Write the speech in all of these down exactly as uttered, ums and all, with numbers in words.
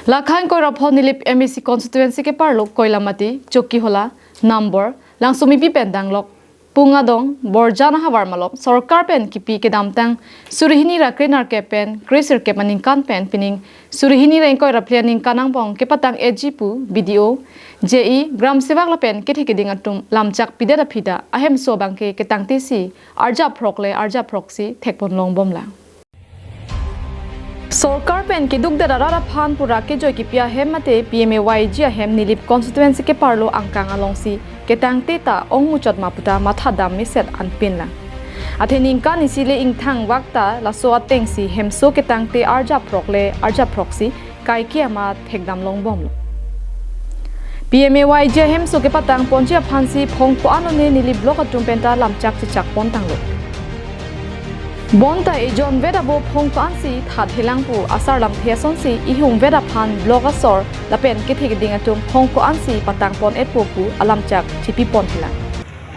Lakha ingkoi ra pho Nilip M A C constituency keparlo Koilamati, Chokihola, Nambor, Langsomipi pen danglok Pungadong, Borjan ahavar malom sorkar pen kipi kedamtang suri hini ra krenerkep pen kresirkep aningkan pen pining suri hini ra ingkoi ra phli aningkan angbong kepatang-etji pu B D O, J E, Gram Sevak lapen kethe keding atum lamchak pidet aphi ta ahemso abangke ketangte si arjaphrok le arjaphrok si thekpon longbomlang. Sorkar pen keduk det arat aphan pura kejoi kipi ahem mate P M A Y G ahem Nilip constituency keparlo angkang alongsi ketangte ta ongmuchot ma puta mathadam meset anpinlang. Athe ningkan isi le ingthang vak ta laso atengsi hemso ketangte arjaphrok le arjaphrok si kaike ama thekdam longbomlo. P M A Y G ahemso kepatangponji aphansi phong ko-an one Nilip block atum penta lamchak chechakpon tanglo. Bonta ejon vet abo phong ko-an si thathelang pu asar lamthe asonsi ihum vet aphan block asor lapen kethe keding atum phong ko-an si patangpon-etpo pu alamchak chipipon thelang.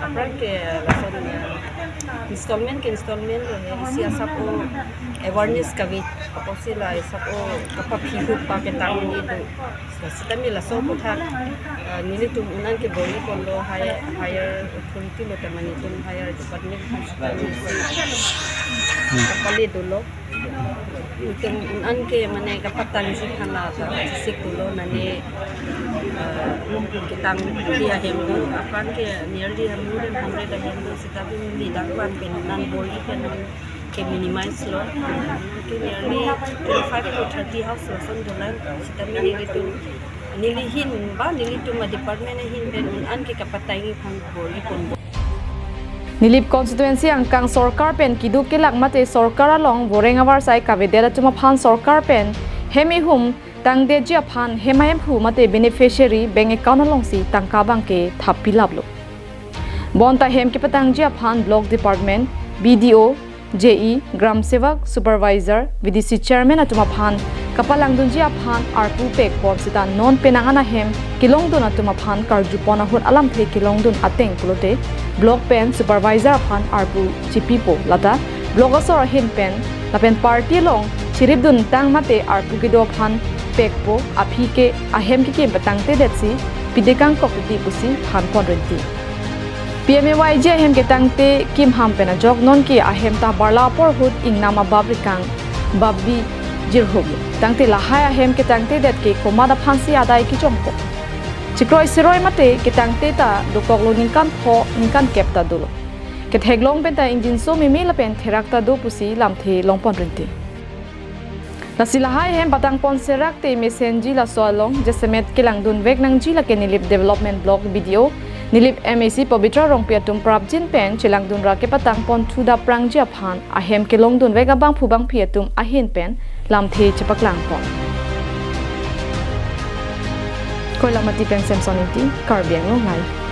Aphrang ke lason, eh, installment ke installment lo he, isi asap o awareness kave, apotsi la asap o kapaphi hup pa ketang ni do. Sitame laso aputhak, eh, nelitum un-an ke bor-iponlo higher, higher authority lo, tema nelitum higher department kapale dolo. Itum un-an ke mane kapatangji aphan la ta sik dolo, nane, eh, ketangte ahem do, aphrang ke nearly more than hundred ahem do, sitame neli dangvan pen un-an bor-i pen ke minimize lo. Ke nearly twenty-five to thirty house lason dolang, sitame nelitum neli ahin ba nelitum a-department ahin pen un-an ke kapatangji aphan bor-iponbom. Nilip constituency angkang sorkar pen keduk kelak mate sorkar along voreng avarsai kavedet atum aphan sorkar pen hem ihum tangdetji aphan hem ahemphu mate beneficiary bank account alongsi tangka abangke thap pilaplo. Bonta hem kepatangji aphan block department, B D O, J E, Gram Sevak, Supervisor, V D C Chairman atum aphan kapalangdunji aphan arpu pekpon sita non penang an ahem kelongdun atum aphan karjupon ahut alamthe kelongdun ateng pulote block pen supervisor aphan arpu chipipo, lata block asor ahin pen lapen party along chiripdun tang mate arpu kedo aphan pekpo, aphi ke ahem kekim patangtedetsi pidekangkok titi pusi thanpon rinti. P M A Y G ahem ketangte kimham pen ajok nonke ahem ta barla apor ahut ingnam abab rikang babbi jirhum. Tangte lahai ahem ketangtedet ke komat aphansi adai kechongpo. Chikroi siroi mate ketangte ta dokoklo, ningkan pho ningkan kep ta dolo. Ketheklong pen ta ingjinso meme lapen therak ta do pusi lamthe longpon rinti. Lasi lahai ahem patangpon serak te mesenji laso along jasemet kelangdunvek nangji lake Nilip Development Block B D O, Nilip M A C Pabitra Rongpi atum prapjin pen chelangdun ra kepatangpon thu daprangji aphan ahem kelongdunvek abangphu bangphi atum ahin pen lamthe chepaklangpon. Koilamati pen Samson Ingti, Karbi Anglong Live.